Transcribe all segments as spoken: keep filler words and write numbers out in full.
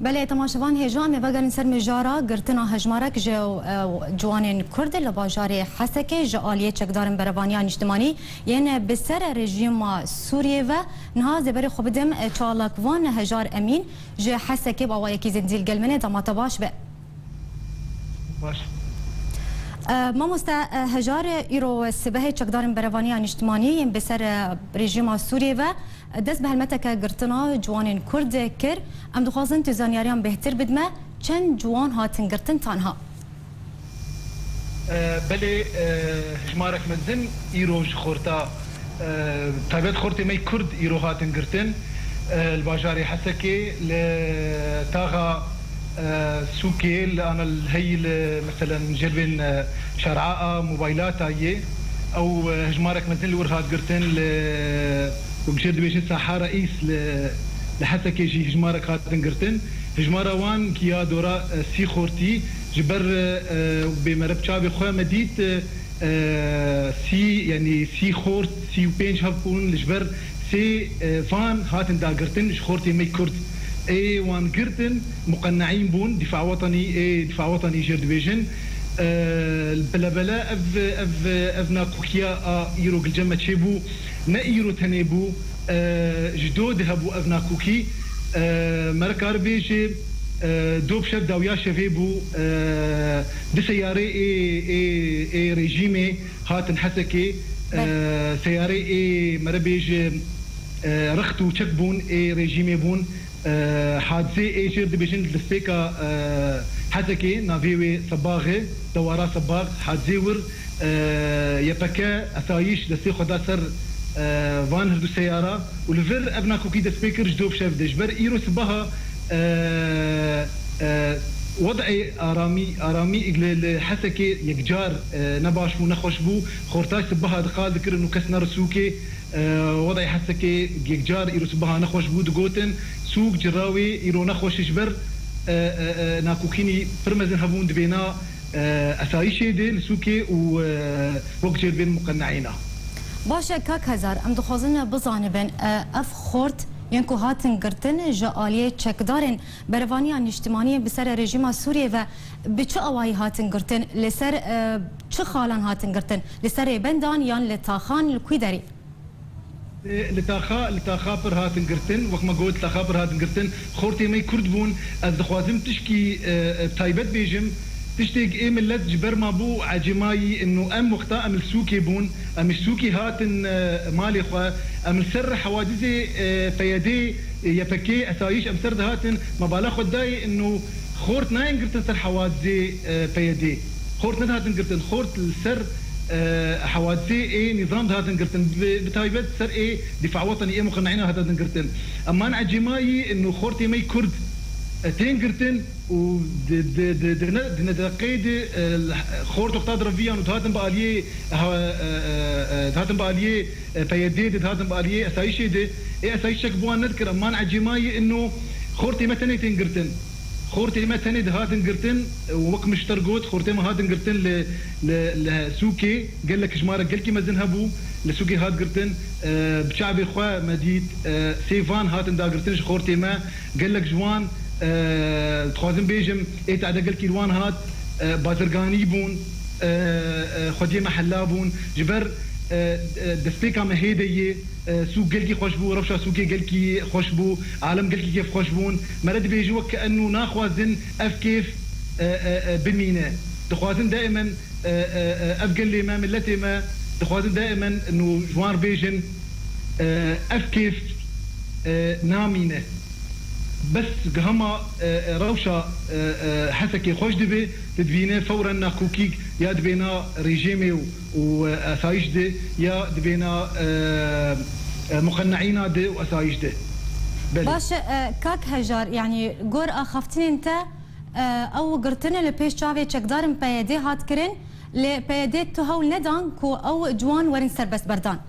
Belê, temaşevan hêja, em ê vegerin ser mijara girtina hejmarek ji, e, ciwanên Kurd li bajarê Hesekê ji aliyê çekdarên berevaniya niştimanî yên bi ser rejîma Sûriyê ve. Niha zêberê xwe bidim, e, çalakvan Hejar Emîn ji Hesekê, bi awayekî zindî li gel min e. Dema te baş be. Baş. E, mamoste, e, Hejar, îro sibehê çekdarên berevaniya niştimanî yên bi ser, e, rejîma Sûriyê ve dest bi helmeteke girtina ciwanên Kurd kir. Em dixwazin tu zanyariyan bêhtir bidme, çend ciwan hatin girtin tanha? E, belê, e, hejmarek mezin îro ji xorta, e, taybet xortê me yê Kurd îro hatin girtin, e, li bajarê Hesekê, li taxa, e, sûkê, li ana li heyî li, meselen, jêrbên, e, Şar'a a, Mobaylata yê. Ew, e, hejmarek mezin li wir hat girtin, li, wek jêr dibêjin Sahara Îs li, li Hesekê jî hejmarek hatin girtin. Hejmara wan giya dora, e, sî xortî, ji ber, e, e, bê me re bi çavê xwe me dît, e, e, sî, yanî sî xort, sî û pênc hev bûn, li ji ber sê, e, van hatin dagirtin ji xortê me yê Kurd. Ê wan girtin, muqenneîn bûn, Difa Wetanî, ê Difa Wetanî jêr dibêjin. E, belebele ev, ev, ev nakokiya a îro gilce me çêbû, ne îro tenê bû, e, ji do di hebû ev nakokî. E, me re kar bêje, e, do bi şev dawiya şevê bû, e, du seyarê ê, ê, ê rejîmê hatin Hesekê, e, Belê. Seyarê ê me re bêje, e, rext û çek bûn, ê rejîmê bûn. E, hadisê ê jêr dibêjin li destpêka, e, Hesekê, navê wê Sebax e, dewara Sebax, hadisê wir, e, Y P G esayîş destê xwe da ser, e, van her du seyara û li vir ev nakokî dest pê kir ji do bi şev de. Ji ber îro sibaha, e, e, wed'ê aramî, aramî li, li Hesekê yekcar, e, nebaş bû, nexweş bû. Xortay sibaha diqal dikirin û kes nere sûkê. E, wed'ê Hesekê yekcar îro sibaha nexweş bû, digotin, sûk, cirawê îro nexweş e ji ber, e, e, e, nakokînî pir mezin hebûn di bêna, e, esayîşê de li sûkê û, e, wek jêr bên muqenneîna. Baş e, kak Hezar, em dixwazin bizanibin, e, ev xort yên ku hatin girtin ji aliyê çekdarên berevaniya niştimaniyê bi ser rejîma Sûriyê ve bi çi awayî hatin girtin, li ser, e, çi xalan hatin girtin, li ser rêbendan yan li taxan, li kû derê? Li taxa, li taxa pir hatin girtin, wek me got, li taxa pir hatin girtin. Xortê me Kurd bûn. Ez dixwazim tişkî, e, e, taybet bêjim. Tiştêk ê millet ji ber mabû ecêmayî, ino em wexta em li sûkê bûn, em ji sûkê hatin, e, malê xwe, em li ser hewadizê, e, P Y D, e, Y P G, esayîş em ser dihatin, me bala xwe dayê, ino xort nayên girtin ser hewadizê, e, P Y D. Xort nedihatin girtin, xort li ser, e, hewadisê ê nîzam dihatin girtin, bi, bi taybet ser ê Difa Wetanî, ê muqenneîna dihatin girtin. Eman ecêmayî ino xortê me yê Kurd, e, tên girtin û di, di, di, di ne, di ne deqê de, e, xort wexta diraviyan û dihatin bi aliyê, e, e, e, e, dihatin bi aliyê, e, P Y D de, dihatin bi aliyê esayîşê de, ê esayîş çek bi wan nedikir. Eman ecêmayî ino xortê me tenê tên girtin. Xortê me tenê dihatin girtin, û wek min ji te re got, xortê me hatin girtin li, li, li sûkê, gelek hejmarek gelkî mezin hebû, li sûkê hat girtin, e, bi çavê xwe me dît, e, sê van hatin dagirtin ji xortê me, gelek ji wan, e, dixwazim bêjim, ê tade gelkî li wan hat, e, bazirganî bûn, e, e, xwediyê me hela bûn, ji ber, e, e, destpêka me hê de yê, E, sûk gelkî xweş bû, rewşa sûkê gelkî xweş bû, alem gelkî kêfxweş bûn. Me re dibêje wek ke eno naxwazin ev kêf, e, e, e, bimîne. Dixwazin daîmen, e, e, e, ev gelê me, miletê me, dixwazin daîmen eno ji wan re bêjin, e, ev kêf, e, namîne. Bes gi hema, e, e, rewşa, e, e, Hesekê xweş dibe, tu dibîne fewren nakokîk ya dibêna rejîmê û û, e, esayîş de ya dibêna, e, e, muqenneîna de û esayîş de. Belê. Baş e, e, kak Hejar, yanî gor axaftinên te, e, ew girtine li pêş çavê çekdarên P Y D hat kirin, lê P Y D tu hewl nedan ku ew ciwan werin serbest berdan?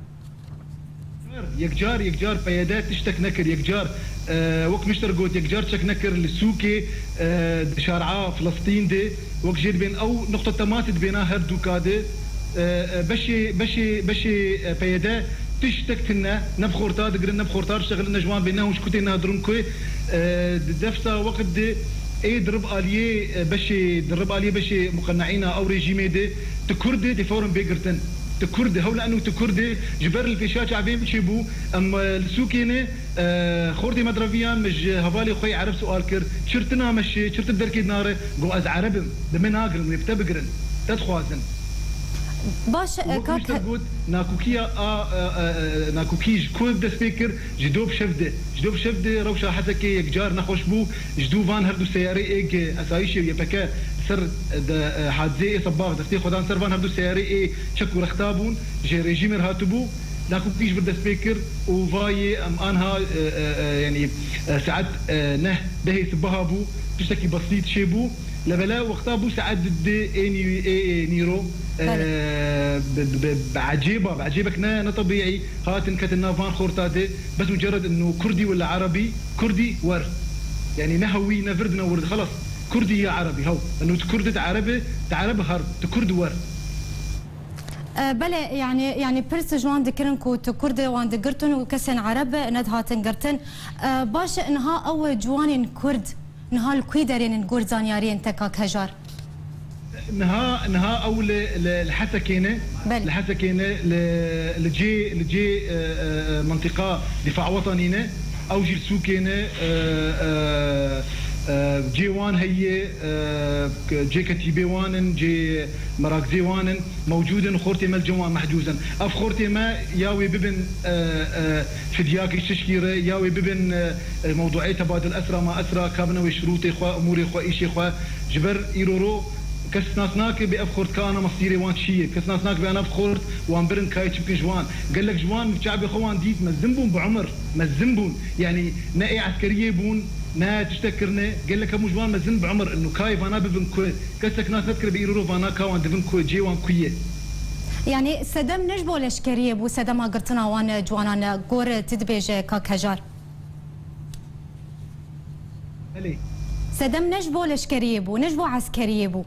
Yekcar, yekcar P Y D tiştek nekir, yekcar, e, wek min ji te re got, yekcar çek nekir li sûkê, e, di şar'a Filistîn de, wek jê dibên ew nuqta temasê dibêna her dûka de, e, e, beşê, beşê, beşê, e, P Y D tiştek tune, ne bi xorta digirin, ne bi xorta diştexilin, ne ji wan bê, ne hûn ji ku tên, ne durum ku, e, E, di defsa wext de ê di rib aliyê, e, beşê, di rib aliyê beşê muqeneîna ew rejîmê de tu Kurd ê, tê fewren bê girtin. Tu Kurd ê, hewla enû tu Kurd ê, ji ber li pêşiya çavê min çêbû, em, e, li sûkê ne, e, xortê me direviyan, me ji hevalê xwe yê Ereb sual kir, çir tu nameşê, çir tu derkê dinare, got ez Ereb im, bi me nagirin, wê bi te bigirin, te dixwazin. Baş, e, Wek kak min ji te got, nakokiya a, e, e, e, nakokî ji ku dest pê kir? Ji dob şev de. Ji dob şev de rewşa Hesekê yekcar nexweş bû. Ji dû van her du seyarê ê, e, esayîşê û Y P G ser, e, de, e, hadiseyê ê sebax destê xwe dan ser van her du seyarê ê çek û rexta bûn. Ji rejîmê re hatibû. Nakokî ji vir dest pê kir û vayê em anha, e, e, e, yanî, e, saet, e, neh, dehê sibeha bû. Tiştekî besît çêbû. Lebele wexta bû saet dê ê nî-, ê, ê nîro, Belê. e, bi, bi, bi ecêba, bi ecêbek ne, ne tebîî, hatin ketin nav van xorta de, bes mucerred inu Kurdî wila Erebî, Kurdî wer. Yanî ne hewî, ne vir, ne wir, xelas. Kurdî ya Erebî, hew. Inu tu Kurd, tu Ereb, tu Ereb her, tu Kurd wer. E, belê, yanî, yanî pirs ji wan dikirin ku tu Kurd ê, wan digirtin û kesên Ereb nedihatin girtin. E, baş, niha ew ciwanên Kurd Niha li ku derê ne gor zanyariyên te kak Hejar? Niha, niha ew li, li, li Hesekê ne. Belê. Li Hesekê ne, li, li cê, li cê, e, e, e, mentiqa Difa Wetanî ne. Ew jî li sûkê ne, e, e, e, cê wan heye, e, cê ketîbê wan in, cê merakzê wan in. Mewcûd in, xortê me li cem wan mehdûz in. Ev xortê me ya wê bibin, e, e, fidyakî çişkî re, ya wê bibin, e, e, mewduê tebadil esra ma esra, ka bine wê şirûtê xwe, umûrê xwe, îşê xwe. Ji ber îro ro kes nas nake bê ev xort ka ana mesîrê wan çi ye. Kes nas nake bê ana ev xort wan birin kayê çi bikin ji wan. Gelek ji wan çavê xwe wan dît, mezin bûn bi umir, mezin bûn. Yanî ne ê eskeriyê bûn, ne tiştek kirine. Gelek hemû ji wan mezin bi umir in û kayê vana bibin ku Kesek nas nedikir bi îro ro vana ka wan divin ku cê wan ku ye. Yanî sedem ne ji bo leşkeriyê bû, sedema girtina wan, e, ciwanan, e, gor, e, tu dibêje kak Hejar? Belê. Sedem ne ji bo leşkeriyê bû, ne ji bo eskeriyê bû.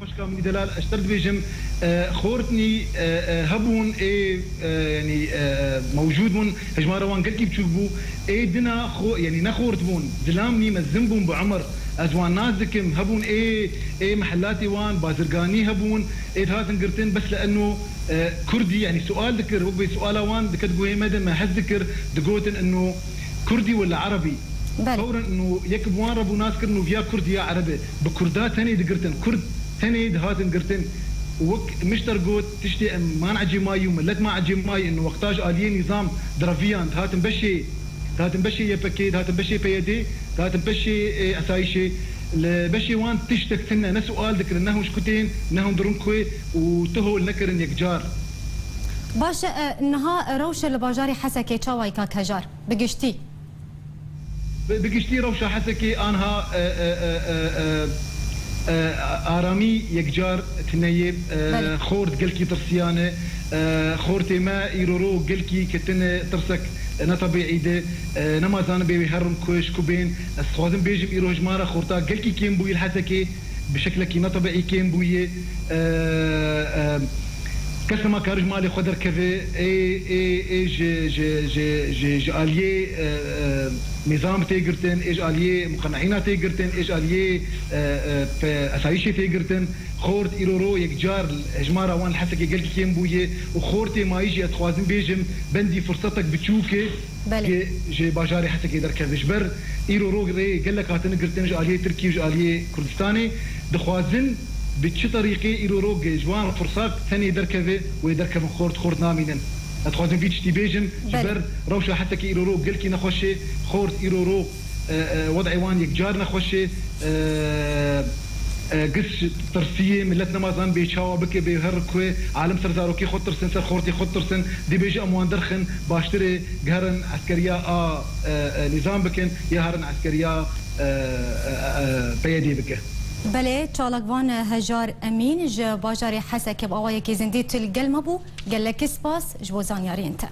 Xweşka min delal, ez ji te dibêjim, e, xortnî, e, e, hebûn ê, e, yanî, e, e, mewcûd bûn, hejmara wan gelkî biçûk bû. Ê dina xo-, yanî ne xort bûn, zilamnî mezin bûn bi umir. Ez wan nas dikim, hebûn ê, ê mehelatê wan, bazirganî hebûn, ê dihatin girtin, bes li eno, e, Kurdî, yanî sual dikir, wek bê suala wan diket guhê me de, me hez dikir, digotin eno Kurdî wela Erebî. Belê. Fewren eno yek bi wan re bû nas kirin û viya Kurd ya Ereb e. Bi Kurda tenê digirtin, Kurd tenê dihatin girtin. Û wek min ji te re got, tiştê em man ecêmayî û milet man ecêmayî eno wexta ji aliyê nîzam direviyan, dihatin beşê Dihatin beşê Y P G, dihatin beşê P Y D, dihatin beşê, e, esayîşê. Li beşê wan tiştek tune, ne sual dikirin, ne hûn ji ku tên, ne hûn dirin ku û tu hol nekirin yekcar. Baş e, niha rewşe li bajarê Hesekê çawa ye kak Hejar? Bi giştî? Bi, bi giştî rewşa Hesekê anha, e, e, e, e, e, e, aramî yekcar tune ye, e, Belê. Xort gelkî tirsiyane, e, xortê me îro ro gelkî ketine tirsek ne tebîî de, e, nema zanin bê wê herin ku ji ku bên. Ez dixwazim bêjim îro hejmara xorta gelkî kêm bûye li Hesekê, bi şeklekî ne tebîî kêm bûye. E, e, kes nema kare ji malê xwe derkeve, ê, ê, ê ji, ji, ji, ji, ji aliyê, e, e, nîzam tê girtin, ê ji aliyê muqeneîna tê girtin, ê ji aliyê, e, e, pe-, esayîşê tê girtin. Xort îro ro yekcar hejmara wan li Hesekê gelkî kêm bûye û xortê mayî jî ez dixwazim bêjim bendî firsetek biçûk e Belê. Ke ji bajarê Hesekê derkeve. Ji ber îro ro rê gelek hatine girtin ji aliyê Tirkî û ji aliyê Kurdistanê. Dixwazin bi çi terîqê îro ro ge ji wan firsak tenê derkeve, wê derkevin xort, xort namînin. Ez dixwazim vî tiştî bêjim, ji Belê. Ber rewşa Hesekê îro ro gelkî nexweş e, xort îro ro, e, e, wed'ê wan yekcar nexweş e, e, e, giş tirsiyê, milet nema zan bê çawa bike, bê her ku alim ser zarokê xwe tirsin, ser xortê xwe tirsin, dibêje em wan derxin, baştir e, geherin eskeriya a, e, e, nîzam bikin, ya herin eskeriya, e, e, e, P Y D bike. Belê, çalakvan Hejar Emîn ji bajarê Hesekê bi awayekî zindî tu li gel me bû. Gelekî spas ji bo zanyariyên te.